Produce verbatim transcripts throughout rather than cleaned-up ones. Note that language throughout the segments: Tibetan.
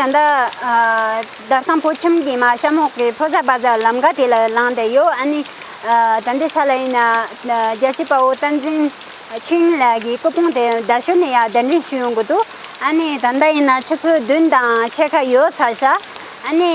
ད་ལྟ་ཨ་དར་ཐང་སྤོ་འཆམ་གྱི་མ་ཤ་མོག་གི་ཕོ་གསར་བ་གསར་ལམ་ཀ་དེ་ལ་ལངས་བསྡད་ཡོད། ཨ་ནི་ཨ་ད་ལྟའི་ཆ་ལ་ཡིན་ན་ཨ་རྒྱལ་གཅེས་དཔའ་བོ་བསྟན་འཛིན་ཆོས་དབྱིངས་ལགས་ཀྱི་སྐུ་ཕུང་དེ་རྡ་ཤོད་ནས་ཡར་གདན་འདྲེན་ཞུ་ཡོང་གི་འདུག་ཨ་ནི་ད་ལྟ་ཡིན་ན་ཆུ་ཚོད་བདུན་དང་ཕྱེད་ཀ་ཡོལ་ཚར་ཤག་ཨ་ནི་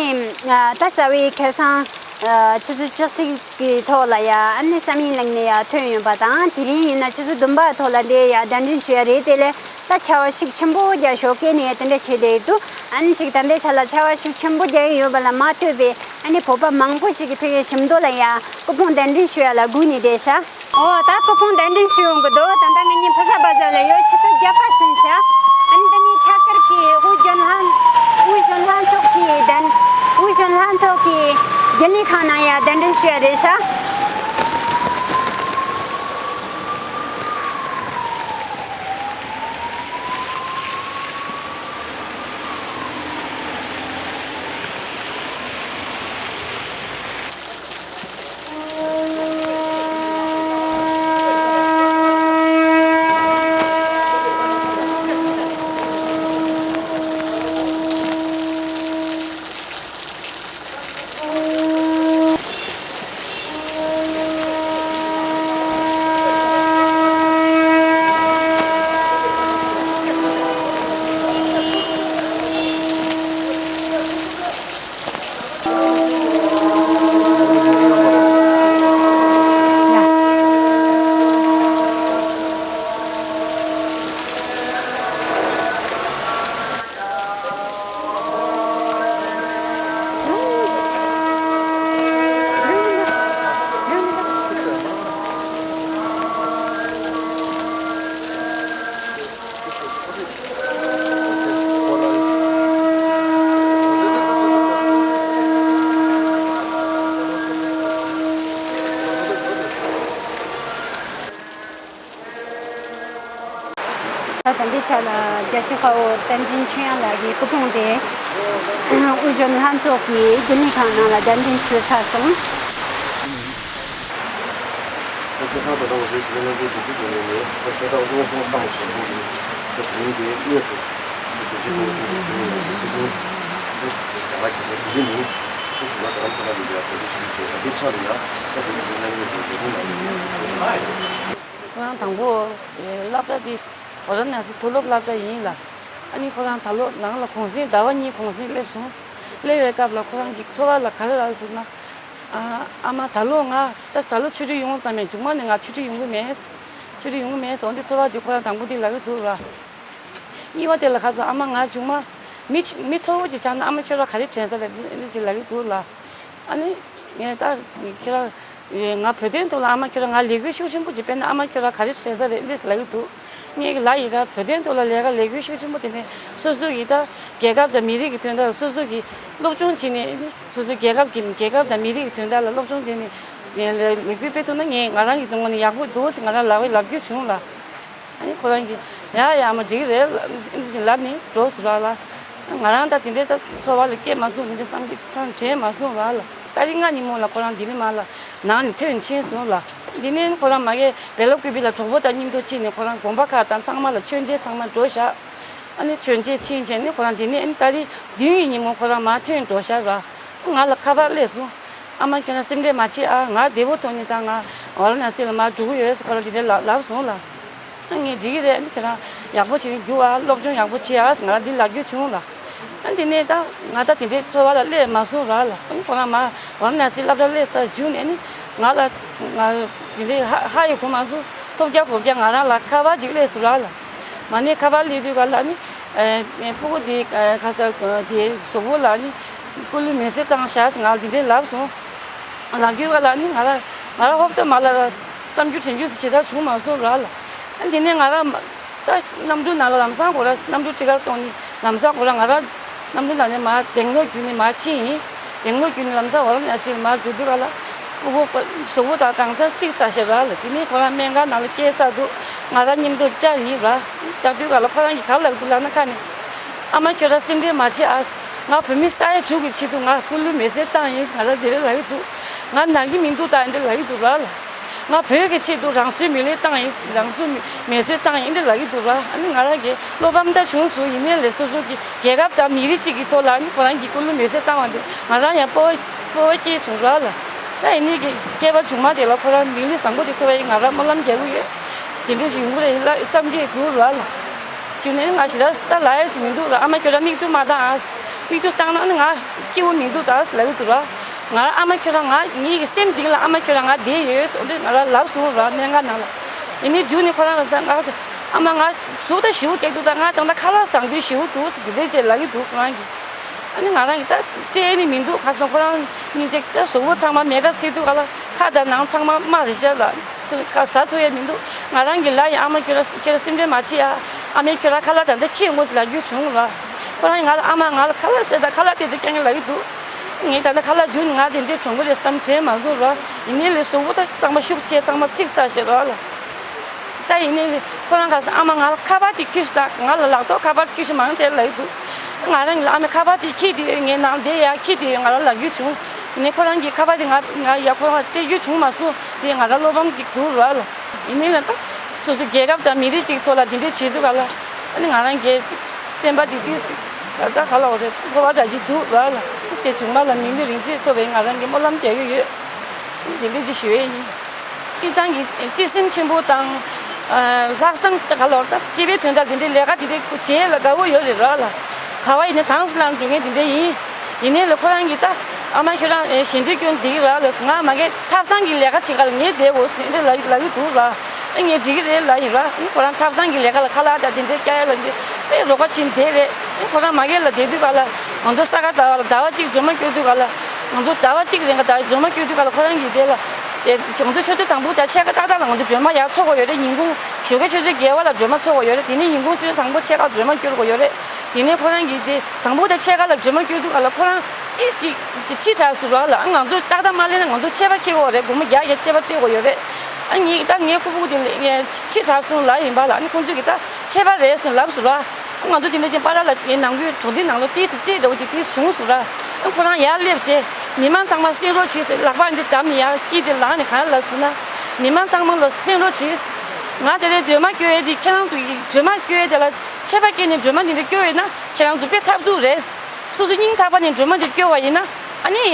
ཨ་ད་རྩ་བའི་ཁ་སང་ཨ་ཆུ་ཚོད་བཅུ་གཅིག་གི་ཐོག་ལ་ཡ་ཨ་ནི་བསམ་ཡས་གླིང་ནས་ཡ་ཐོན་ཡོང་པ་དང་། དེ་རིང་ཡིན་ན་ཆུ་ཚོད་བདུན་པ་ཐོག་ལ་འདི་ཡ་གདན་འདྲེན་ཞུ་ཡ་རེད། དེ་ལས་ད་ཆར་པ་ཤུགས་ཆེན་པོ་རྒྱག་ཞོགས་ཀས་ནས་དེ་འདྲ་བྱས་བསྡད་འདུག་ཨ་ནི་ཅིག་ད་ལྟའི་ཆ་ལ་ཆར་པ་ཤུགས་ཆེན་པོ་རྒྱག་གི་ཡོད་པ་ལ་མ་ལྟོས་པའི་ཨ་ནི་བོད་པ་མང་པོ་ཅིག་གིས་ཕ་གིའི་ཞིང་ཏོག་ལ་ཡ་སྐུ་ཕུང་གདན་འདྲེན་ཞུ་ཡ་ལ་སྒུག་ནས་བསྡད་ཤག་ཨོ་ད་སྐུ་ཕུང་གདན་འདྲེན་ཞུ་ཡོང་གི་འདུག་ད་ལྟ་ང་གཉིས་ཕོ་གསར་བ་གསར་ལ་ཡོད། ཆུ་ཚོད་བརྒྱད་པ་ཟིན་ཤག་ཨ་ནི་ད་ནི་ཐད་ཀར་གྱི་དབུས་འཇོན་ལྷན་དབུས་འཇོན་ལྷན་ཚོགས་ཀྱི་གདན་དབུས་འཇོན་ལྷན་ཚོགས་ཀྱི་རྒྱུན་ལས་ཁང་ནང་ཡ་གདན་འདྲེན་ཞུ་ཡ་རེད་ཤག་ད་ལྟའི་ཆ་ལ་རྒྱལ་གཅེས་དཔའ་བོ་བསྟན་འཛིན་ཆོས་དབྱངས་ལགས་ཀྱི་སྐུ་ཕུང་དེ་དབུས་འཇོན་ལྷན་ཚོགས་ཀྱི་རྒྱུན་ལས་ཁང་ནང་ལ་གདན་འདྲེན་ཞུས་ཚར་སོང་། ཁ་སང་ད་ལྟ་ང་ཚོའི་གཞིས་ལུས་སྨན་རྩིས་དེ་ཚོའི་ངོས་ནས་ད་ལྟ་སློབ་སྦྱོང་སོང་བཏང་བ་ཞིག་སོང་ཞིང་ད་དེ་རིང་དེ་དངོས་སུ་ད་དེ་རྗེས་གནང་སྟེ་ཞུ་ཡིན་ལ་དེ་ཚོ་ད་ང་ཁ་སང་དེ་རིང་ནས་ད་ཞུ་ན་ད་རམ་ས་ལ་ལ་ཡ་ད་དེ་ཞུས་ཚེ་ད་དེ་ཆ་ལ་ཡ་ད་དེ་གཞིས་ལུས་སྨན་རྩིས་དེ་ལས་ཁུངས་ལ་ཡ་ཞུ་ཡིན། ཁོ་རང་དང་པོ་སློབ་གྲྭ་དེ་ཝཱ་ར་ཎ་སི་མཐོ་སློབ་སློབ་གྲྭ་ཡིན་ལ། ཨ་ནི་ཁོ་རང་ད་ལོ་ནང་ལ་གུང་སེང་ཟླ་བ་གཉིས་གུང་སེང་སླེབས་སོང་། སླེབས་པའི་སྐབས་ལ་ཁོ་རང་གི་ཚོར་བ་ལ་ག་རེ་ལབ་འདུག་ན། ཨ་ཨ་མ་ད་ལོ་ང་ད་ད་ལོ་ཆོས་ཁྲིད་ཡོང་ཙམ་ཡང་མཇུག་མ་ནས་ང་ཆོས་ཁྲིད་ཡོང་གི་མེད། ཆོས་ཁྲིད་ཡོང་གི་མེད་ཟེར་འོ་འདི་ཚོར་བ་དེ་ཁོ་རང་དང་པོ་དེ་ལབ་ཀྱི་འདུག་ལ། གཉིས་པ་དེ་ལ་ཁ་སང་ཨ་མ་ང་མཇུག་མ་མི་མི་མཐོ་བོ་ཅིག་ཆགས་ན་ཨ་མ་ཁྱོད་རང་ག་རེ་དྲན་ས་རེད་འདི་འདི་ཅིག་ལབ་ཀྱི་འདུག་ལ། ཨ་ནི་ངས་ད་ཁྱོད་རང་ང་བོད་དོན་ཐོག་ལ་ཨ་མ་ཁྱོད་རང་ང་ལས་འགུལ་ཤུགས་ཆེན་པོ་ཅིག་སྤེལ་ན་ཨ་མ་ཁྱོད་རང་ག་རེ་བྱེད་ས་རེད་འདི་ལབ་ཀྱི་འདུག་ངས་ལབ་ཡི་ག་བོད་དོན་ཐོག་ལ་ལས་ཀ་ལས་འགུལ་ཤུགས་ཆེན་པོ་དེ་ནས་སོ་སོ་ཡི་ད་རྒྱལ་ཁབ་དང་མི་རིགས་ཀྱི་དོན་དག་སོ་སོ་གི་སློབ་སྦྱོང་བྱས་ནས་ཨ་ནི་སོ་སོ་རྒྱལ་ཁབ་ཀྱི་རྒྱལ་ཁབ་དང་མི་རིགས་ཀྱི་དོན་དག་ལ་སློབ་སྦྱོང་བྱས་ནས་ལས་ལས་འགུལ་སྤེལ་ཐུབ་ན་ངས་ང་རང་གི་ངོས་ནས་ཡག་པོ་འདུག་ཟེར་ང་རང་ལབ་ལབ་རྒྱུ་བྱུང་ལ། ཨ་ནི་ཁོ་རང་གིས་ཡ་ཡ་མ་འགྲིག་གི་རེད་ལ་འདི་བཞིན་ལབ་ནས་འགྲོ་སོང་ར་ལ། ང་རང་ད་དེ་འདྲའི་ད་ཚོར་བ་ལ་སྐྱེས་མ་སོང་། དེ་འདྲའི་བསམ་གྱི་བསམ་དྲན་མ་སོང་ར་ལ། ཏ་རིག་ལྔ་ཉིན་མོ་ལ་ཁོ་རང་ལྡི་ལི་མ་ལ་ནང་ནས་ཐོན་ཕྱིན་སོང་ལ། འདི་ནས་ཁོ་རང་མ་གིར་བེ་ལོ་ཀུ་པི་ལ་གྲོགས་པོ་དང་མཉམ་དུ་ཕྱིན་ནས་ཁོ་རང་དགོན་པ་ཁག་དང་ཚང་མ་ལ་མཆོད་མཇལ་ཚང་མ་འགྲོ་བཞག་ཨ་ནི་མཆོད་མཇལ་ཕྱིན་བྱས་ནས་ཁོ་རང་འདི་ནས་ཨ་ནི་ཏ་རིག་བདུན་གྱི་ཉིན་མོ་ཁོ་རང་མར་ཐོན་འགྲོ་བཞག་ར། ང་ལ་ཁ་པར་སླེབས་སོང་། ཨ་མ་ཁྱོད་རང་སེམས་ཁྲལ་མ་བྱེད་ཨ། ང་བདེ་པོ་ཐོག་ནས་ད་ང་ཝཱ་ར་ཎ་སི་ལ་མར་འགྲོ་གི་ཡོད་ཟེར་ཁོ་རང་འདི་འདྲ་ལབ་ལབ་སོང་ལ། ཨ་ངས་འགྲིག་གི་རེད། ཨ་ནི་ཁྱོད་རང་ཡག་པོ་བྱེད་ནས་རྒྱུགས་ཨ། སློབ་སྦྱོང་ཡག་པོ་བྱེད་ཨ་ཟེར་ང་ལ་འདི་ལབ་རྒྱུ་བྱུང་ལ། ཨ་འདི་ནས་ད་ང་ད་དེ་འདྲའི་ཚོར་བ་ལ་སླེབས་མ་སོང་ར་ལ། ཨ་ནི་ཁོ་རང་མར་ཝཱ་ར་ཎ་སི་སློབ་གྲྭ་སླེབས་ཚར་རྒྱུགས་ནས་ཨ་ནི་ང་ལ་ང་དེ་འདྲའི་ཧ་ཧ་ཡི་གོ་མ་སོང་། ཐོབ་རྒྱག་གོ་རྒྱག་ང་རང་ལ་ཁ་པར་ཅིག་སླེབས་སོང་ར་ལ། མ་ནས་ཁ་པར་སླེབས་དུས་ག་ལ་ནི། ཨེ་ཨེ་སྤུ་གུ་དེ་ཨེ་ཁ་ས་དེ་གཟུགས་པོ་ལ་ནི་སྐུ་ལུས་མེ་བསྲེགས་བཏང་བཞག་ཟེར་ང་ལ་དེ་འདྲས་ལབ་སོང་། ལབ་དུས་ག་ལ་ནི་ང་ར་ང་ར་ཧོབ་ཏེ་མ་ལ་ར་བསམ་རྒྱུ་དྲན་རྒྱུ་ཞེ་དྲག་བྱུང་མ་སོང་ར་ལ། ཨ་དེ་ནས་ང་ར་མ་ད་གནམ་གྲུ་ནང་ལ་ལམ་སང་ཁོ་ར་གནམ་གྲུ་ཊི་ཀེ་ཊི་གཏོང་ནི་ལམ་སང་ཁོ་ར་ང་ར་གནམ་གྲུ་ནང་ནས་མར་སྦེང་ལོར་བརྒྱུད་ནས་མར་ཕྱིན་ཡིན། སྦེང་ལོར་བརྒྱུད་ནས་ལམ་སང་ཝཱ་ར་ཎ་སི་ལ་མར་འགྲོ་དུས་ག་ལ། སྤུ་གུ་གཟུགས་པོ་དང་གང་ཚ་ཚིག་ཟ་ཤེས་ར་ལ། དེ་ནས་ཁོ་རང་སྨན་ཁང་ནང་ལ་སྐྱེལ་ཚར་འདུག་ང་རང་མཉམ་དུ་བཅར་ཡིན་ར། བཅར་དུས་ག་ལ་ཁོ་རང་གིས་ག་ལབ་འདུག་ལབ་ན་ཁ་ནས། ཨ་མ་ཁྱོད་རང་སེམས་ཁྲལ་མ་བྱེད་ཨ། ང་བོད་མི་ས་ཡ་དྲུག་གི་ཆེད་དུ་ང་སྐུ་ལུས་མེ་བསྲེགས་བཏང་ཡིན་ང་རང་དེ་རེད་ལབ་ཀྱི་འདུག་ང་ན་གི་མི་འདུག་ད་འདི་ལབ་ཀྱི་འདུག་ར་ལ། ང་བོད་ཀྱི་ཆེད་དུ་རང་སྲོག་མེར་ལེན་བཏང་ཡིན། རང་སྲོག་མེ་མེར་སྲེག་བཏང་ཡིན་འདི་ལབ་ཀྱི་འདུག་ར། ཨ་ནི་ང་རང་གི་བློ་ཕམ་ད་བྱུང་སོང་། ཡིན་ནའི་ལས་སོ་སོ་གི་རྒྱལ་ཁབ་དང་མི་རིགས་གཅིག་གི་ཐོག་ལ་ཨ་ནི་ཁོ་རང་གི་སྐུ་ལུས་མེར་སྲེག་བཏང་བ་འདི་ང་རང་ཡང་སྤོབས་པ་སྤོབས་པ་སྐྱེས་བྱུང་ར་ལ། ད་ཡིན་ནའི་གི་སྐྱེས་པ་བྱུང་མ་དེ་ལ་ཁོ་རང་མི་ལུས་བཟང་པོ་ཅིག་ཐོབ་པ་ཡིན་ང་རང་སྨོན་ལམ་རྒྱག་གི་ཡོད། དེ་འདྲ་ཞིག་ཡོང་གི་རེད་ལ་བསམ་གྱི་འདུག་ར་ལ། བྱུང་ནས་ང་ཞེ་དྲག་ད་ལབ་ཡས་མི་འདུག་ར། ཨ་མ་ཁྱོད་རང་མིག་ཆུ་མ་བཏང་ཨ། མིག་ཆུ་བཏང་ན་ནི་ང་སྐྱིད་པོ་མི་འདུག་ད་ལབ་ཀྱི་འདུག་ར། ང་ཨ་མ་ཁྱོད་རང་ང་ངེད་ཀྱི་སེམས་གཏིང་ལ་ཨ་མ་ཁྱོད་རང་ང་བསྡད་ཡོད་ཟེར་འདི་ང་རང་ལབ་སོང་ར་སྨན་ཁང་ནང་ལ། ཡིན་ནའི་མཇུག་ནས་ཁོ་རང་ལ་ཟེར་ང་ཨ་མ་ང་གཟུགས་ད་ཞེ་པོ་སྐྱེས་འདུག་ད་ང་ད་ལྟ་ཁ་ལག་བཟང་དུས་ཞེ་པོ་འདུག་ཟེར་འདི་འདྲས་བྱས་ལབ་ཀྱི་འདུག་ཁོ་རང་གིས། ཨ་ནི་ང་རང་གིས་ད་སྤྲད་ནི་མི་འདུག་ཁ་སང་ཁོ་རང་སྙིང་རྗེ་ད་གཟུགས་པོ་ཚང་མ་མེ་ཁ་ཚིག་འདུག་ག་ལ་ཁ་དང་ནང་ཚང་མ་རྨ་རེད་ཤག་ལ། ཁ་ཟ་ཐུབ་ཡ་མི་འདུག་ང་རང་གིས་ལབ་ཡིན་ཨ་མ་ཁྱོད་རང་ཁྱེད་རང་སེམས་ཁྲལ་མ་བྱེད་ཡ། ཨ་མས་ཁྱོད་རང་ཁ་ལག་ད་ལྟ་ཁྱེར་འོང་ལབ་རྒྱུ་བྱུང་ར། ཁོ་རང་ང་ལ་ཨ་མ་ང་ལ་ཁ་ལག་སྟེར་དང་ཁ་ལག་སྟེར་དང་རྐྱང་རྐྱང་ལབ་ཀྱི་འདུག་ངས་ད་ལྟ་ཁ་ལག་བྱུང་ནས་ང་དེ་འདྲའི་གྲོངས་གི་རེད་བསམ་དྲན་མ་སོང་ར། ཡིན་ནའི་ལས་གཟུགས་པོ་ད་གཙང་མ་ཤུགས་ཆེ་གཙང་མ་ཚིག་ཚ་ཞེས་ར་ལ། ད་ཡིན་ནའི་ལས་ཁོ་རང་ག་ས་ཨ་མ་ང་ལ་ཁ་པར་དེ་ཁྱེར་ཤོག་ད་ང་ལ་ལག་ཐོག་ཁ་པར་ཁྱེར་ཤོག་མང་དྲགས་ལབ་ཀྱི་འདུག་ང་རང་གི་ཨ་མས་ཁ་པར་དེ་ཁྱེར་དེ་ངའི་ནང་བསྡད་ཡ་ཁྱེར་དེ་ང་རང་ལབ་རྒྱུ་བྱུང་། ཡིན་ནའི་ཁོ་རང་གི་ཁ་པར་དེ་ང་ང་ཡ་ཁོ་རང་སྤྲད་རྒྱུ་བྱུང་མ་སོང་དེ་ང་རང་བློ་ཕམ་གྱི་འདུག་ར་ལ། ཡིན་ནའི་ལ་ད་སོ་སོ་རྒྱལ་ཁབ་དང་མི་རིགས་གཅིག་ཐོག་ལ་དེ་འདྲས་བྱེད་དུས་ག་ལ། ཨ་ནི་ང་རང་གི་སེམས་པ་དེ་དུས་ད་ལྟ་ག་ལ་འོ་རེད་ཁོ་པ་འདྲ་ཅིག་འདུག་ར་ལ། དེ་ཚེ་གཞུག་མ་ལ་མི་ལུས་རིན་ཆེན་ཐོབ་པའི་ང་རང་གི་སྨོན་ལམ་རྒྱག་གི་ཡོད། དེ་འདྲས་ཅིག་ཞུ་ཡས་ཡིན། སྤྱི་བཏང་གི་སྤྱི་སེམས་ཆེན་པོ་དང་། ལྷག་བསམ་ག་ལོར་དང་སྤྱི་པའི་དོན་དག་དེ་འདྲའི་ལས་ཀ་དེ་འདྲའི་བྱེད་ལ་དགའ་བོ་ཡོད་རེད་ར་ལ། ག་བ་ཡིན་ན་དྭངས་སུ་ལངས་འགྲོ་མཁན་དེ་འདྲ་ཡིན། ཡིན་ནའི་ལ་ཁོ་རང་གིས་ད་ཨ་མ་ཁྱོད་རང་ཞལ་འདོན་སྐྱོན་འདི་གི་ར་ལ་ང་མ་གི་ཐབ་ཚང་གི་ལས་ཀ་བྱེད་ག་ལ་ངས་བསྡད་འོ་ཟེར་འདྲ་ལ་ལ་གི་འདུག་ར། ཨ་ངས་འགྲིག་གི་རེད་ལ་ཡིན་ར། ཁོ་རང་ཐབ་ཚང་གི་ལས་ཀ་ལ་ཁ་ལག་དང་དེ་འདྲའི་སྐྱ་ཡ་ལ་འདི་དཔེ་རོགས་པ་བྱེད་བསྡད་རེད། ཁོ་རང་མ་གི་ལ་བསྡད་དུས་ག་ལ་ང་ཚོ་ས་ག་ཟླ་བ་ལ་ཟླ་བ་གཅིག་སྒྲོལ་མ་སྐྱོར་དུས་ག་ལ། ང་ཚོ་ཟླ་བ་གཅིག་རིང་ག་ཟླ་བ་སྒྲོལ་མ་སྐྱོར་དུས་ག་ལ་ཁོ་རང་གིས་དེ་ལ། ང་ཚོ་ཆུ་ཚོད་དང་པོ་དང་ཕྱེད་ཀ་ཏག་ཏག་ལ་ང་ཚོ་སྒྲོལ་མ་ཡར་འཚོགས་དགོས་ཡོད་རེད། ཉིན་གུང་ཞོགས་ཀའི་ཆུ་ཚོད་བརྒྱད་པ་ལ་སྒྲོལ་མ་འཚོགས་དགོས་ཡོད་རེད། དེ་ནས་ཉིན་གུང་ཆུ་ཚོད་དང་པོ་ཕྱེད་ཀ་སྒྲོལ་མ་སྐྱོར་དགོས་ཡོད་རེད། དེ་ནས་ཁོ་རང་གིས་དེ་དང་པོ་དང་ཕྱེད་ཀ་ལ་སྒྲོལ་མ་སྐྱོར་དུས་ག་ལ་ཁོ་རང་ཏི་ཞིག་ཕྱི་དྲགས་སུ་རོགས་ལ་ང་ཚོ་ཏག་ཏག་མ་ལེན་ན་ང་ཚོ་ཆད་པ་འཁེལ་དགོས་རེད། སྒོར་མོ་བརྒྱ་བརྒྱ་ཆད་པ་སྤྲད་དགོས་ཡོད་རེད། ཨ་ངས་ད་ངའི་ཁུ་བུ་དེ་ཕྱི་དྲགས་སོང་ལབ་ཡིན་པ་ལ་ཨ་ནི་ཁོང་ཚོས་ཀྱིས་ད་ཆད་པ་རེད་ཟེར་ལབ་སོང་ར། ང་ཚོ་དེ་འདྲ་ཅན་པ་ར་ལ་ངའི་ནང་ཁུལ་གྲོང་སྡེ་ནང་ལོ་ཏི་ཙི་ཙི་འདྲ་བོ་ཅིག་ཏི་བྱུང་སོང་ར། ཨ་ཁོ་རང་ཡར་སླེབས་བྱས་མི་མང་ཚང་མ་གསན་རོགས་བྱེད་ཟེར་ལག་པ་འདི་བསྡམས་ནས་ཡར་དཀྱིལ་དེ་ལངས་ནས་གང་ལབ་ཟེར་ན། མི་མང་ཚང་མ་ལ་གསན་རོགས་བྱེད། ང་དེ་རིང་སྒྲོལ་མ་སྐྱོར་ཡས་དེ་ཁྱེད་རང་ཚོ་གི་སྒྲོལ་མ་སྐྱོར་ཡས་དེ་ལ་ཆད་པ་བཀལ་ནས་སྒྲོལ་མ་འདི་འདྲ་སྐྱོར་ཡོད་ན་ཁྱེད་རང་ཚོ་དཔེ་ཐབས་སྡུག་རེད། སོ་སོ་སྙིང་ཐག་པ་ནས་སྒྲོལ་མ་འདི་སྐྱོར་བ་ཡིན་ན་ཨ་ནི་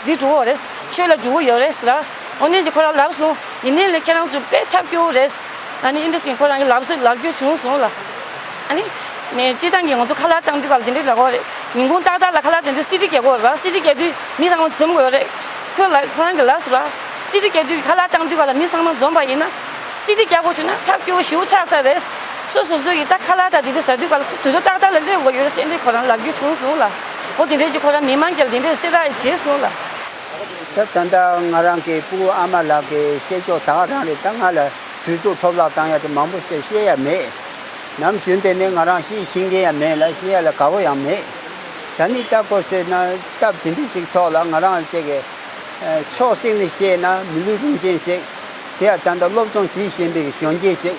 འདི་འགྲོ་གི་རེད། ཆོས་ལ་འགྲོ་གི་ཡོད་རེད་ཟེར་ར། འོ་ནས་ཀྱི་ཁོ་རང་ལབ་སོང་། ཡིན་ནའི་ལས་ཁྱེད་རང་ཚོ་དཔེ་ཐབས་སྐྱོ་བོ་རེད། ཨ་ནི་ཨིན་དྲ་ཞིང་ཁོ་རང་གི་ལབ་སོ་ལབ་རྒྱུ་བྱུང་སོང་ལ། ཨ་ནི། ནས་སྤྱི་བཏང་གི་ང་ཚོ་ཁ་ལག་བཏང་དུས་ག་ལ་དེ་འདྲའི་ལབ་དགོས་རེད། ཉིན་གུང་ཏག་ཏག་ལ་ཁ་ལག་བཏང་དུས་སི་ཏི་རྒྱག་དགོས་རེད་པ། སི་ཏི་རྒྱག་དུས་མི་ཚང་མ་འཛོམས་དགོས་རེད། ཁོས་ལ་ཁོ་རང་གི་ལབ་སོང་ར། སི་ཏི་རྒྱག་དུས་ཁ་ལག་བཏང་དུས་ག་ལ་མི་ཚང་མ་འཛོམས་པ་ཡིན་ན། སི་ཏི་རྒྱག་དགོས་བྱུང་ན་ཐབས་སྐྱོ་བོ་ཞེ་པོ་ཆགས་ས་རེད། སོ་སོ་སོ་ཡི་ད་ཁ་ལག་དང་དེ་འདྲ་ཟ་དུས་ག་ལ་དུས་ཚོད་ཏག་ཏག་ལ་སླེབས་དགོས་ཡོད་རེད་ཟེར་འདྲའི་ཁོ་རང་ལབ་རྒྱུ་བྱུང་སོང་ལ། འོ་དེ་འདྲའི་ཅིག་ཁོ་རང་མི་མང་གིས་དེ་འདྲའི་གསལ་བསྒྲགས་བྱས་སོང་ལ། ད་ད་ལྟ་ང་རང་གི་སྤུ་གུ་ཨ་མ་ལགས་ཀྱི་བཤད་ཕྱོགས་ད་ག་རང་རེད། ད་ང་ལ་དུས་ཚོད་འཕྲོ་བརླག་བཏང་ཡ་དེ་མང་པོ་ཞིག་བཤད་ཡ་མེད། ནམ་རྒྱུན་དེ་ནས་ང་རང་ཤེས་ཤེས་མཁན་ཡང་མེད་ལ་བཤད་ཡ་ལ་དགའ་བོ་ཡང་མེད། ད་ནི་ལྟ་དགོས་ཟེར་ན་སྟབས་དེ་འདྲ་ཞིག་ཐོག་ལ་ང་རང་ཅིག་གི་ཕྱོགས་གཅིག་ནས་བཤད་ན་མི་ལུས་རིན་ཆེན་ཞིག་དེ་ཡང་ད་ལྟ་སློབ་སྦྱོང་བྱེད་བཞིན་པའི་གཞོན་སྐྱེས་ཤིག་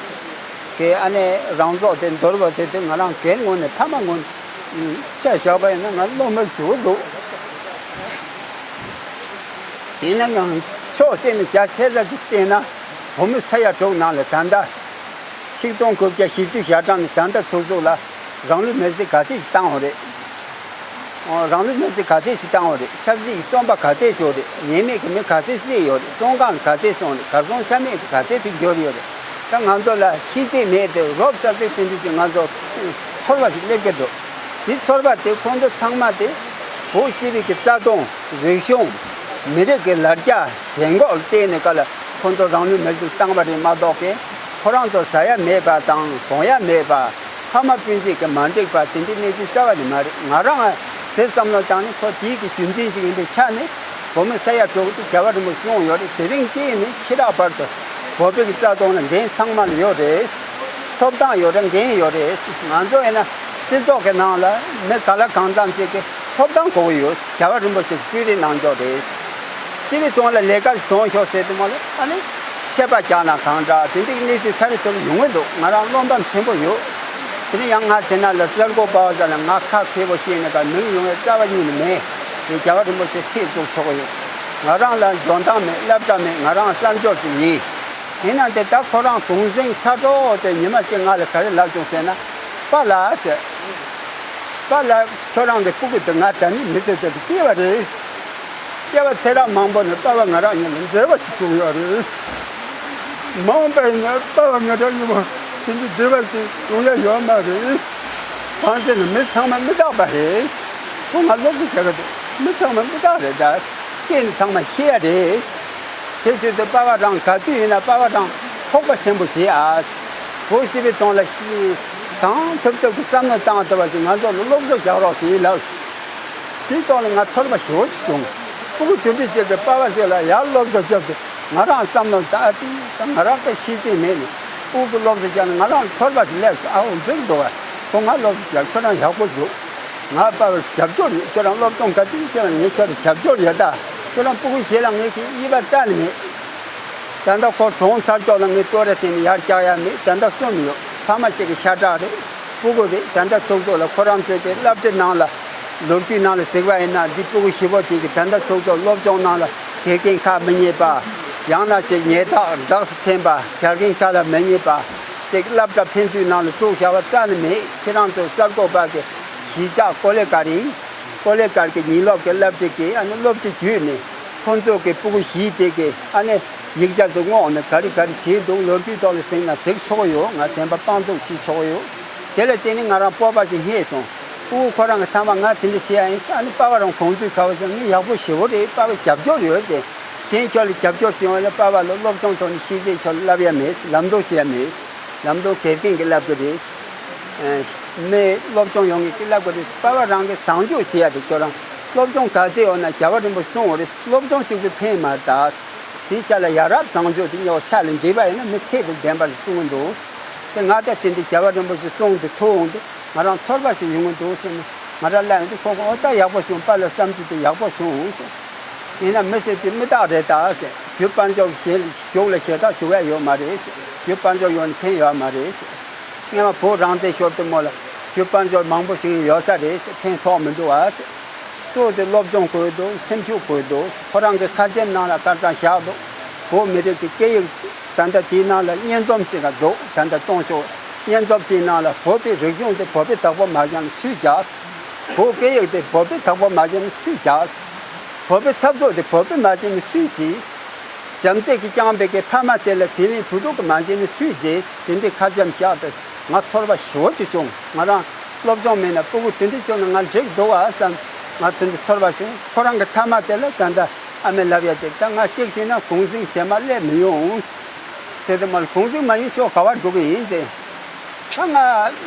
གི་ཨ་ནེ་རང་སྲོག་དེ་འདོར་བ་དེ་དུས་ང་རང་སྒེར་ངོས་ནས་ཕ་མ་ངོས་ནས་ཆ་བཞག་པ་ཡིན་ན་ང་བློ་མ་ཞུ་འདུག་ཡིན་ན་ཡང་ཕྱོགས་གཅིག་ནས་རྒྱ་ཆེ་ས་ཅིག་བལྟས་ན་བོད་མི་ས་ཡ་དྲུག་ནང་ལ་ད་ལྟ་ཆིག་སྟོང་དགུ་བརྒྱ་བཞི་བཅུ་ཞེ་གྲངས་ནས་ད་ལྟ་ཚུགས་ཚུགས་ལ་རང་ལུས་མེར་སྲེག་ག་ཚད་ཞིག་བཏང་བ་རེད། ཨོ། རང་ལུས་མེར་སྲེག་ག་ཚད་ཞིག་བཏང་བ་རེད། ཆབ་སྲིད་ཀྱི་བཙོན་པ་ག་ཚད་ཞིག་ཡོད་རེད། ཉེས་མེད་ཀྱི་མི་ག་ཚད་བསད་ཡོད་རེད། བཙོན་ཁང་ལ་ག་ཚད་སོང་རེད། གར་སོང་ཆ་མེད་ཀྱི་ག་ཚད་དེ་འགྱུར་ཡོད་རེད། ད་ང་ཚོ་ལ་ཤེས་ཚད་མེད་དེ་རོབ་ཙམ་ཅིག་དེ་འདྲ་ཞིག་ང་ཚོ་ཚོར་བ་ཞིག་སླེབས་ཀྱི་འདུག་དེ་ཚོར་བ་དེ་ཁོང་ཚོ་ཚང་མ་དེ་བོད་སྤྱི་པའི་གི་རྩ་དོན། རིག་གཞུང་། མི་རིགས་ཀྱི་ལ་རྒྱ་ཞེན་ཁོག་ལ་བརྟེན་ནས་ག་ལ་ཁོང་ཚོ་རང་ལུས་མེར་སྲེག་བཏང་བ་རེད་མ་གཏོགས་ཀྱི་ཁོ་རང་ཚོ་ཟ་ཡ་མེད་པ་དང་གོན་ཡ་མེད་པ། ཕ་མ་སྤུན་མཆེད་ཀྱི་མ་འགྲིག་པ་དེ་འདྲའི་གནས་ཚུལ་རྩ་བ་ནས་མ་རེད། ང་རང་དེ་བསམ་བློ་བཏང་ནས་ཁོ་དེའི་གི་རྒྱུ་མཚན་ཞིག་ཡིན་པའི་ཆ་ནས་བོད་མི་ས་ཡ་དྲུག་དེ་རྒྱལ་བ་རིན་པོ་ཆེ་གསུངས་ཡོད་རེད། དེ་རིང་སྐྱེས་ནས་ཤི་རག་བར་དུ་བོད་པའི་གི་རྩ་དོན་ལ་འགན་ཚང་མ་ལ་ཡོད་རེད། ཐོབ་ཐང་ཡོད་རེད། འགན་ཡོད་རེད། ང་ཚོ་ཡིན་ན་སྤྱི་ཚོགས་ཀྱི་ནང་ལ་མི་ག་ལ་གང་འཚམ་ཞིག་གི་ཐོབ་ཐང་དགོས་ཀྱི་ཡོད། རྒྱལ་བ་རིན་པོ་ཆེ་གསོལ་རས་གནང་ཆོག་རེད། སྤྱི་པའི་དོན་ལ་ལས་ཀ་ཞིག་གཏོང་ཤོག་ཟེར་དུས་མ་ལ་ཨ་ནི་ཆད་པ་བརྒྱབ་ན་གང་འདྲ་དེ་འདྲའི་གནས་ཚུལ་ཐ་རེ་ཐོར་ཡོང་གི་འདུག་ང་རང་བློ་ཕམ་ཆེན་པོ་ཡོད། དེ་ནས་ཡང་ང་དེ་ན་ལ་གསར་འགོད་པ་བ་ཟ་ལ་ང་ཁ་མཁས་པོ་བཤད་ནས་ཀ་མིང་ཡོང་བའི་རྩ་བ་ཉིད་ནས་མེད། དེ་རྒྱལ་བ་རིན་པོ་ཆེ་ཚིག་གཙུག་ཆོག་གི་ཡོད། ང་རང་ལ་འཇོན་ཐང་མེད། སློབ་གྲྭ་མེད། ང་རང་གསར་འབྱོར་ཅིག་ཡིན། ཡིན་ན་དེ་ད་ཁོ་རང་གུང་སེང་ཚ་དྲོད་དེ་ཉི་མ་གཅིག་ང་ལ་ག་རེ་ལབ་བྱུང་ཟེར་ན། པཱ་ལགས་ཟེར། པཱ་ལགས་ཁྱོད་རང་གི་སྤུ་གུ་དེ་ང་ད་ནི་མི་ཚེ་དེ་སྐྱེལ་བ་རེད། སྐྱེ་བ་ཚེ་རབས་མང་པོ་ནས་པཱ་ལགས་ང་རང་གཉིས་ལ་འབྲེལ་བ་ཞིག་བྱུང་ཡོད་རེད། མ་འོངས་པ་ཡིན་ན་པཱ་ལགས་ང་རང་གཉིས་པོ་དེ་འདྲའི་འབྲེལ་བ་ཞིག་ཡོང་ཡ་ཡོད་མ་རེད། གང་ཟེར་ན་མི་ཚང་མ་མི་རྟག་པ་རེད། ཁོ་ང་སློབ་གསོ་རྒྱག་གི་འདུག་མི་ཚང་མ་མི་རྟག་རེད་ད། སྐྱེས་ནི་ཚང་མ་ཤི་ཡ་རེད། དེ་བྱེད་དུས་པཱ་ལགས་རང་ག་དུས་ཡིན་ན་པཱ་ལགས་རང་ཁོག་པ་ཆེན་པོ་བྱེད་ཨ། བུ་ཤི་བའི་དོན་ལ་ཤི། གང་ཐུབ་ཐུབ་ཀྱི་བསམ་བློ་བཏང་ཐུབ་པ་ཞིག་ང་ཚོ་ལ་སློབ་གསོ་རྒྱག་རོགས་ཞེས་ལབ། དེའི་ཐོག་ནས་ང་ཚོར་བ་ཞེ་པོ་ཅིག་བྱུང་། སྤུ་གུ་དེ་འདྲ་བྱས་ཏེ་པཱ་ལགས་ཚོ་ལ་ཡར་སློབ་གསོ་བརྒྱབ་སྟེ་ང་རང་བསམ་བློ་བཏང་ཨ་ཙི་ད་ང་རང་དཔེ་ཤེས་ཚད་མེད་ནས་སྤུ་གུ་སློབ་གསོ་བརྒྱབ་ན་ང་རང་ཚོར་བ་ཞིག་སླེབས་སོང་། ཨ་འོ་འགྲིག་འདུག་བ། ཁོ་ང་སློབ་གསོ་བརྒྱབ། ཁྱོད་རང་ཡག་པོ་བཟོ། ང་པཱ་ལགས་རྒྱབ་སྐྱོར་ཡོད། ཁྱོད་རང་སློབ་སྦྱོང་ག་དུས་བྱས་ན་ངས་ཁྱོད་ལ་རྒྱབ་སྐྱོར་ཡོད་ད། ཁྱོད་རང་སྤུ་གུ་གཞན་ལ་ངས་ཁྱེད་དབྱེ་བ་རྩ་ནས་མེད། ད་ལྟ་ཁོ་གྲོངས་ཚར་ཅོག་ལ་ངས་ལྟོ་ར་བསྟན་ནས་ཡར་བཀྱག་ཡ་མེད། ད་ལྟ་གསུམ་ཡོད། ཕ་མ་གཅིག་གི་ཤ་ཁྲག་རེད། སྤུ་གུ་རེད། ད་ལྟ་ཚོགས་གཙོ་ལ་ཁོ་རང་ཚོས་ཀྱི་བསླབ་བྱ་ནང་ལ་ལོ་རྒྱུས་ནང་ལ་གཟིགས་པ་ཡིན་ན་འདི་སྤུ་གུ་བཞི་པོ་དེ་གི་ད་ལྟ་ཚོགས་གཙོ་སློབ་སྦྱོང་ནང་ལ་དགེ་རྒན་ཁག་མི་རྙེད་པ། ཡང་ན་ཅིག་ཉལ་ཐག་འདྲགས་སུ་འཐེན་པ། ཆ་རྐྱེན་ཁག་ལ་མི་རྙེད་པ། ཅིག་སློབ་གྲྭ་ཕན་ཚུན་ནང་ལ་དཀྲུག་བཞག་པ་རྩ་ནས་མེད། ཁྱེད་རང་ཚོ་གསར་འགོད་པ་གི་གཞིས་ཆགས་ཀོ་ལེ་གར་ཡིན། ཀོ་ལེ་གར་གི་ཉིན་སློབ་ཀྱི་བསླབ་ཁྲིད་ཀྱི་ཨ་ནི་སློབ་སྤྱི་བརྒྱུད་ནས་ཁོང་ཚོ་གི་སྤུ་གུ་བཞི་དེ་གི་ཨ་ནི་ཡིག་ཆ་ཚོ་བསྔོགས་ནས་ག་རེ་ག་རེ་བྱས་འདུག་ལོ་རྒྱུས་ཐོག་ལ་གཟིགས་ན་གཟིགས་ཆོག་གི་ཡོད། ང་བདེན་པ་དཔང་བཙུགས་བྱེད་ཆོག་གི་ཡོད། དེ་ལ་བརྟེན་ནས་ང་རང་སྤོབས་པ་ཞིག་རྙེད་སོང་། སྤུ་གུ་ཁོ་རང་གི་ཐ་མ་ང་དེ་འདྲ་བྱེད་ཡ་ཡིན་ཟེར། ཨ་ནི་པཱ་ལགས་རང་དགོངས་ཚུལ་ག་བ་ཟེར། ངས་ཡག་པོ་ཞེ་པོ་རེད། པཱ་ལགས་རྒྱབ་སྐྱོར་ཡོད་དེ། གཞན་ཁྱོད་ལ་རྒྱབ་སྐྱོར་བྱེད་ཡོང་ལ་པཱ་ལགས་ལ་སློབ་སྦྱོང་ཐོག་ནས་ཤེས་ཚད་ཁྱོད་ལ་བསླབ་ཡ་མེད། ལམ་སྟོན་བྱེད་ཡ་མེད། ལམ་སྟོན་དགེ་རྒན་གྱིས་བསླབ་གི་རེད། ཨ་མི་སློབ་སྦྱོང་ཡོང་མཁན་གྱིས་བསླབ་གི་རེད། པཱ་ལགས་རང་གིས་བཟང་སྤྱོད་བྱེད་ཡ་དེ་ཁྱོད་རང་སློབ་སྦྱོང་ག་ཚད་ཡོད་ན་རྒྱལ་བ་རིན་པོ་ཆེ་གསུང་བ་རེད། སློབ་སྦྱོང་གཅིག་པུས་ཕན་མ་ཐག་དེའི་ཤ་ལ་ཡ་རབས་བཟང་སྤྱོད་དེ་ཉེ་བ་ཤ་ལ་འདྲེས་པ་ཡིན་ན་མི་ཚད་དང་ལྡན་པ་ཞིག་གསུང་གི་འདུག་དེ་ང་ད་དེ་འདྲའི་རྒྱལ་བ་རིན་པོ་ཆེ་གསུང་དེ་ཐུག་འོང་དུས་ང་རང་ཚོར་བ་ཞིག་ཡོང་གི་འདུག་ཟེར་ནས་ང་རང་ལབ་ཡོང་དུས་ཁོ་གིས་ཨོ་ད་ཡག་པོ་བྱུང་། པཱ་ལགས་བསམ་ཚུལ་དེ་ཡག་པོ་བྱུང་ཟེར། ཡིན་ན་མི་ཟེར་དེ་མི་རྟག་རེད་ད་ཟེར། རྒྱུ་དཔལ་འབྱོར་གཞན་གཞུག་ལ་ཞེ་དྲག་བྱུང་ཡ་ཡོད་མ་རེད་ཟེར། རྒྱུ་དཔལ་འབྱོར་ཡོད་ནས་ཕན་ཡོད་མ་རེད་ཟེར། སྔོན་མ་བོད་རང་བཙན་ཤོར་དུས་མོ་ལ་རྒྱུ་དཔལ་འབྱོར་མང་པོ་ཞིག་ཡོད་ས་རེད་ཟེར། ཕན་ཐོགས་མི་འདུག་ཨ་ཟེར། གཙོ་བོ་དེ་སློབ་སྦྱོང་དགོས་འདུག་སེམས་ཤུགས་དགོས་འདུག་ཁོ་རང་གི་ཁ་ཆེམས་ནང་ལ་དཀར་གཙང་བཞག་འདུག་བོད་མི་རིགས་ཀྱི་སྐད་ཡིག་ད་ལྟ་དེའི་ནང་ལ་སྙན་རྩོམ་ཅིག་འདུག་ད་ལྟ་གཏོང་ཆོག་སྙན་རྩོམ་དེའི་ནང་ལ་བོད་པའི་རིག་གཞུང་དེ་བོད་པའི་བདག་པོ་མ་བྱུང་ན་སུས་རྒྱག་བོད་སྐད་ཡིག་དེ་བོད་པའི་བདག་པོ་མ་བྱུང་ན་སུས་རྒྱག་བོད་པའི་འཐབ་རྩོད་དེ་བོད་པས་མ་བྱས་ན་སུས་བྱེད། བྱམས་བརྩེ་གིས་བསྐྱངས་པའི་གི་ཕ་མ་དེ་ལ་དྲིན་ལན་བུ་ཕྲུག་གིས་མ་བྱས་ན་སུས་བྱེད། དེ་འདྲའི་ཁ་ཆེམས་བཞག་སྟེ་ང་ཚོར་བ་ཞེ་པོ་ཅིག་བྱུང་། ང་རང་སློབ་སྦྱོང་མེད་ན་སྤུ་གུ་དེ་འདྲ་བྱུང་ན་ང་འགྲིག་འདུག་ཨ་བསམ། ང་དེ་འདྲ་ཚོར་བ་བྱུང་། ཁོ་རང་གི་ཐ་མ་དེ་ལ་ད་ལྟ་ཨ་མས་ལབ་ཡ་དེ་ད་ང་གཅིག་བྱས་ན་གུང་སེང་རྗེས་མ་སླེབས་མི་ཡོང་ཟེར་དུས་མ་ལ་གུང་སེང་མ་ཡོང་ཁྱོད་ག་པར་འགྲོ་གི་ཡིན་ཟེར། ད་ང་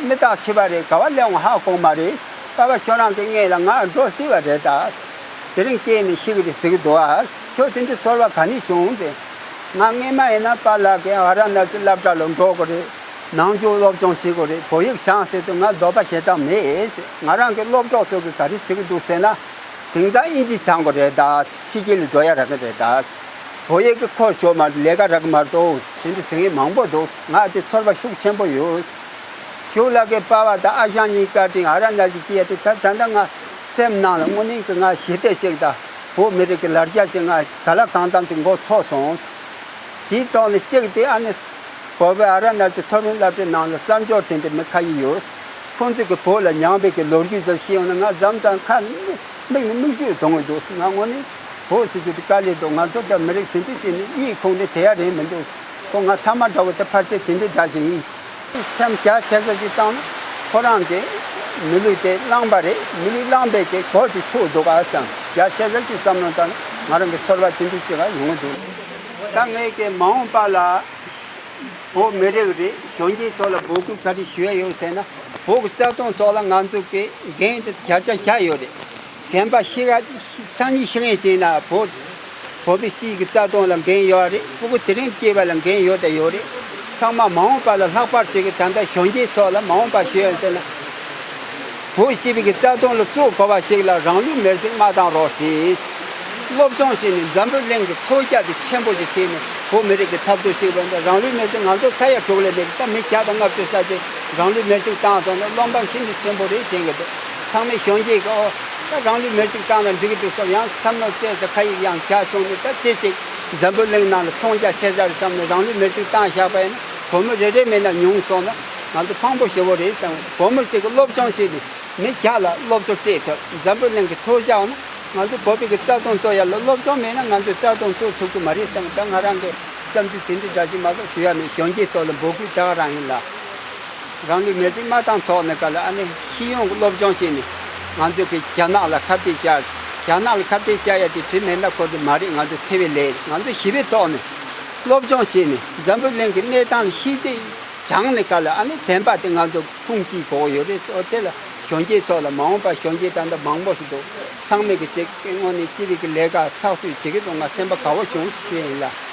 མི་རྟག་ཤི་བ་རེད། ག་པར་སླེབས་འོང་ཧ་གོ་མ་རེད། པཱ་ལགས་ཁྱོད་རང་གིས་སྔོན་ལ་ང་འགྲོ་སྲིད་པ་རེད་ད། དེ་རིང་སྐྱེས་ནས་ཤི་གི་རེད་ཟེར་གི་འདུག་ཨ། ཁྱོད་དེ་འདྲའི་ཚོར་བ་ག་ནས་བྱུང་ཟེར། ང་སྔོན་མ་ཡིན་ན་པཱ་ལགས་ཀྱིས་ཝཱ་ར་ཎ་སི་སློབ་གྲྭ་ལ་འགྲོ་དགོས་རེད། ནང་ཆོས་སློབ་སྦྱོང་བྱེད་དགོས་རེད། བོད་ཡིག་སྦྱང་ཟེར་དུས་ང་འདོད་པ་ཞེ་དྲག་མེད་ཟེར། ང་རང་གི་སློབ་གྲོགས་ཚོ་གིས་ག་རེ་ཟེར་གི་འདུག་ཟེར་ན། དེང་སང་དབྱིན་ཇི་སྦྱང་དགོས་རེད་ད། ཕྱི་རྒྱལ་ལ་འགྲོ་ཡ་རག་གི་རེད་ད། བོད་ཡིག་གི་ཁོ་ཞོ་མ་ལས་ཀ་རག་གི་མ་གཏོགས་དེ་འདྲ་ཟེར་མཁན་མང་པོ་འདུག་ང་དེ་ཚོར་བ་ཤུགས་ཆེན་པོ་ཡོད། གཞུག་ལ་གི་པཱ་ལགས་དང་ཨ་ཞང་གཉིས་བཀའ་དྲིན་ཝཱ་ར་ཎ་སི་སྐྱེལ་ཡ་དེ་ད་ད་ལྟ་ང་སེམས་ནང་ལ་དངོས་གནས་ཀྱི་ང་ཞི་བདེ་ཅིག་དང་བོད་མི་རིགས་ཀྱི་ལ་རྒྱ་ཅིག་ང་ག་ལ་གང་འཚམ་ཅིག་མགོ་ཚོས་སོང་། དེའི་ཐོག་ནས་གཅིག་དེ་ཨ་ནི་བོད་པའི་ཝཱ་ར་ཎ་སི་མཐོ་རིམ་སློབ་གྲྭའི་ནང་ལ་གསར་འབྱོར་དེ་འདྲ་མི་ཁ་ཤས་ཡོད། ཁོང་ཚོས་ཀྱི་བོད་ལ་མྱངས་པའི་གི་ལོ་རྒྱུས་ཚོ་ཤེས་ཡོང་ན་ང་མཚམས་མཚམས་ཁ་མིག་ནས་མིག་ཆུ་གཏོང་གི་འདུག་ང་དངོས་གནས་བོད་ཟེར་རྒྱུ་དེ་དཀའ་ལས་འདུག་ང་ཚོ་ད་མི་རིགས་དེ་འདྲ་ཅིག་ནི་གཉིད་ཁུག་ནས་བསྡད་ཡ་རེད་མི་འདུག་ཁོ་ང་ཐ་མ་འདྲ་བོ་དེ་ཕལ་ཆེར་དེ་འདྲའི་འདྲ་ཅིག་ཡིན། སེམས་རྒྱ་ཆེ་ས་ཅིག་བཏང་ན་ཁོ་རང་གི་མི་ལུས་དེ་བླངས་པ་རེད། མི་ལུས་བླངས་པའི་གི་གོ་ཅིག་ཆོད་འདུག་ག་བསམ། རྒྱ་ཆེ་ས་ཅིག་བསམ་བློ་བཏང་ན་ང་རང་གི་ཚོར་བ་དེ་འདྲ་ཅིག་ཡོང་གི་འདུག་ད་ངས་ཀྱི་མ་འོངས་པ་ལ་བོད་མི་རིགས་རེད། གཞོན་སྐྱེས་ཚོ་ལ་འབོད་སྐུལ་ག་རེ་ཞུ་ཡ་ཡོད་ཟེར་ན། བོད་ཀྱི་རྩ་དོན་ཐོག་ལ་ང་ཚོ་གི་འགན་དེ་བརྒྱ་ཆ་བརྒྱ་ཡོད་རེད། རྒན་པ་ཤི་ག་སང་ཉིན་ཤི་ངེས་ཅིག་ན་བོད་བོད་པའི་སྤྱི་ཡི་གི་རྩ་དོན་ལ་འགན་ཡོད་རེད། སྤུ་གུ་དེ་རིང་སྐྱེས་པ་ལ་འགན་ཡོད་དང་ཡོད་རེད། ཚང་མ་མ་འོངས་པ་ལ་ལྷག་པར་བྱེད་གི་ད་ལྟ་གཞོན་སྐྱེས་ཚོ་ལ་མ་འོངས་པ་ཞུ་ཡ་ཟེར་ན། བོད་སྤྱི་པའི་གི་རྩ་དོན་ལ་གཙོ་གོ་བ་ཞིག་ལ་རང་ལུས་མེར་སྲེག་མ་བཏང་རོགས་ཞེས། སློབ་སྦྱོང་བྱས་ནས་འཛམ་བུ་གླིང་གི་ཐོལ་རྒྱ་དེ་ཆེན་པོ་ཞིག་བྱས་ནས་བོད་མི་རིགས་ཀྱི་འཐབ་རྩོད་བྱེད་པ་འདི་རང་ལུས་མེར་སྲེག་ང་ཚོ་ས་ཡ་དྲུག་ལས་མེད་ད་མི་བརྒྱ་དང་ལྔ་བཅུ་ས་ཅིག་རང་ལུས་མེར་སྲེག་བཏང་སོང་ན་བློ་ཕམ་ཤིན་ཏུ་ཆེན་པོ་རེད་དྲན་གི་འདུག་ཚང་མས་གཞོན་སྐྱེས་ཀྱི་ཨོ། རང་ལུས་མེར་སྲེག་བཏང་ན་འགྲིག་གི་འདུག་བསམ། ཡང་བསམ་བློ་བཏང་ས་ཁ་ཡིག་ཡང་བཞག་བྱུང་ནས། ད་དེ་ཅིག་འཛམ་བུ་གླིང་ནང་ལ་མཐོང་རྒྱ་ཆེ་ས་རེད་བསམ་ནས་རང་ལུས་མེར་སྲེག་བཏང་བཞག་པ་ཡིན་ན། བུ་མོ་རེ་རེ་མེད་ན་ཉུང་སོང་ན་ང་ཚོ་ཕངས་པོ་ཞེ་པོ་རེད་བསམ། བུ་མོ་ཅིག་གིས་སློབ་སྦྱོང་བྱས་ནས་མི་བརྒྱ་ལ་སློབ་གསོ་སྤྲད་ཐུབ། འཛམ་བུ་གླིང་གི་མཐོ་ཤོས་ན་ང་ཚོ་བོད་པའི་གི་རྩ་དོན་རྩོད་ཡ་ལ་སློབ་སྦྱོང་མེད་ན་ང་ཚོ་རྩ་དོན་རྩོད་ཐུབ་ཀྱི་མ་རེད་བསམ། ད་ང་རང་གི་བསམ་ཚུལ་དེ་འདྲ་འདྲ་ཞིག་མ་གཏོགས་ཞུ་ཡ་མེད། གཞོན་སྐྱེས་ཚོ་ལ་འབོད་སྐུལ་ད་ག་རང་ཡིན་ལ། རང་ལུས་མེར་སྲེག་མ་བཏང་ཐོག་ནས་ག་ལ་ཨ་ནི་ཤེས་ཡོན་གྱི་སློབ་སྦྱོང་བྱས་ནས་ང་ཚོ་གི་རྒྱ་ནག་ལ་ཁ་གཏད་བཅག་རྒྱ་ནག་ལ་ཁ་གཏད་བཅག་ཡ་དེ་དྲི་མེད་ན་ཁོ་ཚོ་མ་རེད། ང་ཚོ་འཚེ་བའི་ལས་རེད། ང་ཚོ་ཞི་བའི་ཐོག་ནས་སློབ་སྦྱོང་བྱས་ནས་འཛམ་བུ་གླིང་གི་གནས་སྟངས་ལ་ཤེས་ཚད་སྦྱངས་ནས་ག་ལ་ཨ་ནི་བདེན་པ་དེ་ང་ཚོ་ཁུངས་སྐྱེལ་དགོས་ཡོད་རེད་ཟེར། འོ་དེ་ལ་གཞོན་སྐྱེས་ཚོ་ལ་མ་འོངས་པ་གཞོན་སྐྱེས་ད་ལྟ་མང་པོ་ཞིག་འདུག་ཚང་མས་གི་ཅིག་དངོས་གནས་སྤྱི་པའི་གི་ལས་ཀ་ཚགས་ཚུད་བྱེད་ཀྱི་འདུག་ང་སེམས་པ་དགའ་བོ་བྱུང་ཞུ་ཡིན་ལ།